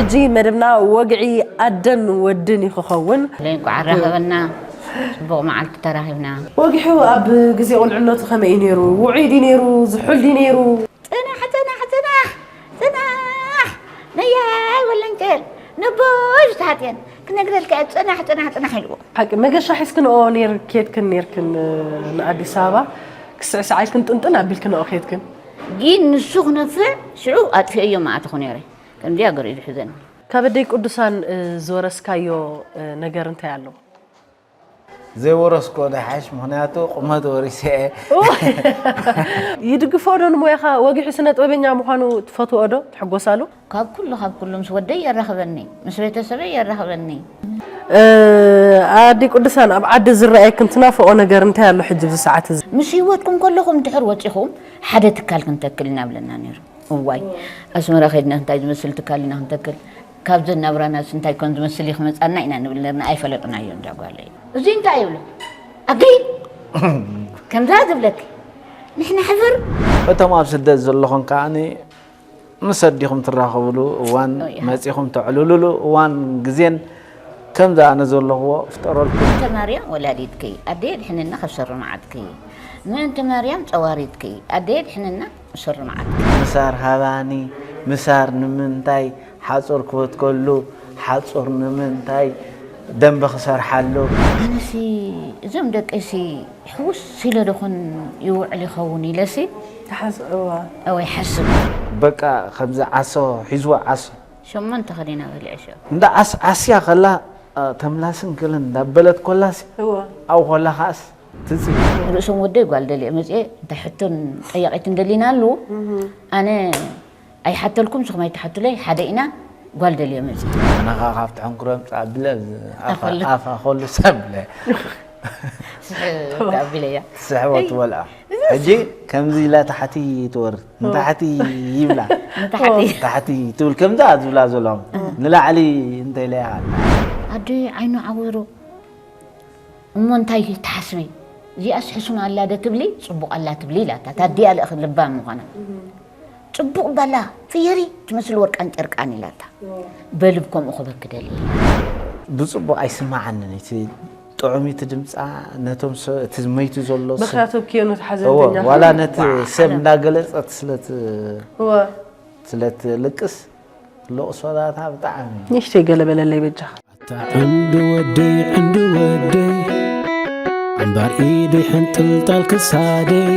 ሕጂ መደብና ወግዒ ኣደን ወድን እዩ ክኸውን። ለይ እንኳዕ ኣራኸበና። ጽቡቕ መዓልቲ ተራኺብና። ወጊሑ ኣብ ግዜ ቁልዕነቱ ከመይ እዩ ነይሩ? ውዑይ ድዩ ነይሩ? ዝሑል ድዩ ነይሩ? ጽናሕ ጽናሕ ጽናሕ ጽናሕ ነያይ ወለንጨር ነቦይ ዝተሓትየን ክነግረልካ እየ። ጽናሕ ጽናሕ ጽናሕ ኢልዎ። ሓቂ መገሻ ሒዝክንኦ ነይር ኬድክን ነይርክን ንኣዲስ ኣበባ ክስዕስዓልክን ጥንጥን ኣቢልክንኦ ኬድክን። ግን ንሱ ክነፍዕ ሽዑ ኣጥፊኦዮ መዓትኹ ነይረ። ከምዚኣ ገሩ ዝሕዘኒ። ካብ ኣደይ ቅዱሳን ዝወረስካዮ ነገር እንታይ ኣሎ? ዘይወረስኮ ደሓሽ ምክንያቱ ቁመት ወሪሰ እየ። ይድግፎ ዶ ንሞያኻ? ወጊሑ ስነ ጥበበኛ ምዃኑ ትፈትዎ ዶ ትሕጎሳሉ? ካብ ኩሉ ካብ ኩሉ ምስ ወደይ የራኽበኒ፣ ምስ ቤተሰበይ የራኽበኒ። ኣዲ ቅዱሳን ኣብ ዓዲ ዝረኣየክን ትናፍቆ ነገር እንታይ ኣሎ ሕጂ ኣብዚ ሰዓት እዚ? ምስ ህይወትኩም ከለኹም ድሕር ወፂኹም ሓደ ትካል ክንተክል ኢና ብለና ነይሩ። እዋይ ኣስመራ ከድና እንታይ ዝመስል ትካል ኢና ክንተክል፣ ካብዘን ናብራናስ እንታይ ኮን ዝመስል እዩ ክመፃና ኢና ንብል ነርና። ኣይፈለጥናዮን እዛ ጓለይ። እዚ እንታይ ይብሎ ኣገይ ከምዛ ዝብለክ ንሕና ሕፍር እቶም ኣብ ስደት ዘለኹም ከዓኒ ምስ ኣዲኹም ትራኸብሉ እዋን መፂኹም ተዕልሉሉ እዋን ግዜን ከምዚ ኣነ ዘለኽዎ ፍጠረልኩም። እንተ ማርያም ወላዲትኪ ኣደይ ኣድሕንና ካብ ሸሪ መዓትኪ። ምእንቲ ማርያም ፀዋሪትኪ ኣደይ ኣድሕንና ሸሪ መዓትኪ። ምሳር ሃባኒ ምሳር ንምንታይ ሓፁር ክበትከሉ ሓፁር ንምንታይ ደንበ ክሰርሓሉ። ኣነሲ እዞም ደቀይሲ ሕውስ ኢለ ዶኾን ይውዕል ይኸውን ኢለሲ ትሓስእዋ ወይ ሓስብ። በቃ ከምዚ ዓሶ ሒዝዎ ዓሶ ሸሞንተ ከዲና በሊዐ ሽዑ። እንዳ ዓስ ዓስያ ከላ ተምላስን ክልን እንዳበለት ኮላሲ እዋ ኣብኡ ከላ ከዓስ ትፅኢ። ርእሶም ወደይ ጓል ደልየ መፅኤ እንታይ ሕቶን ጠያቂትን ደሊናሉ ኣነ ኣይሓተልኩም ንስኹም ኣይትሓቱለይ ሓደ ኢና ጓል ደልየ መፅእ ኣነ ከዓ ካብቲ ሕንኩረ ምፃ ብለ ኣፋ ከሉ ሰብ ብለ ተኣቢለያ ትስሕቦ ትበልዖ ሕጂ ከምዚ ኢላ ታሕቲ ትወርድ ንታሕቲ ይብላ ንታሕቲ ትብል ከምዛ ዝብላ ዘለኹም ንላዕሊ እንተኢለያ ኣደ ዓይኑ ዓዊሩ እሞ እንታይ ትሓስቢ እዚኣስ ሕሱን ኣላ ዶ ትብሊ ፅቡቕ ኣላ ትብሊ ኢላታ ታዲኣ ልእኽ ልባም ምዃና ፅቡቕ ባላ ፍየሪ ትመስል ወርቃን ጨርቃን ኢላታ በልብ ከምኡ ክበክ ደሊ ብፅቡቕ ኣይስማዓንን እቲ ጥዑሚቲ ድምፃ ነቶም ሰብ እቲ መይቱ ዘሎ ሰብ በኽያቶም ክየኑ እቲ እዎ፣ ሓዘንተኛ ዋላ ነቲ ሰብ እንዳገለፀት ስለት እወ ስለትልቅስ ልቕሶታታ ብጣዕሚ ንእሽተይ ገለ በለለይ በጃኻ። ኣታ ዕንዱ ወደይ ዕንዱ ወደይ ኣምባር ኢደይ ሕንጥልጣል ክሳደይ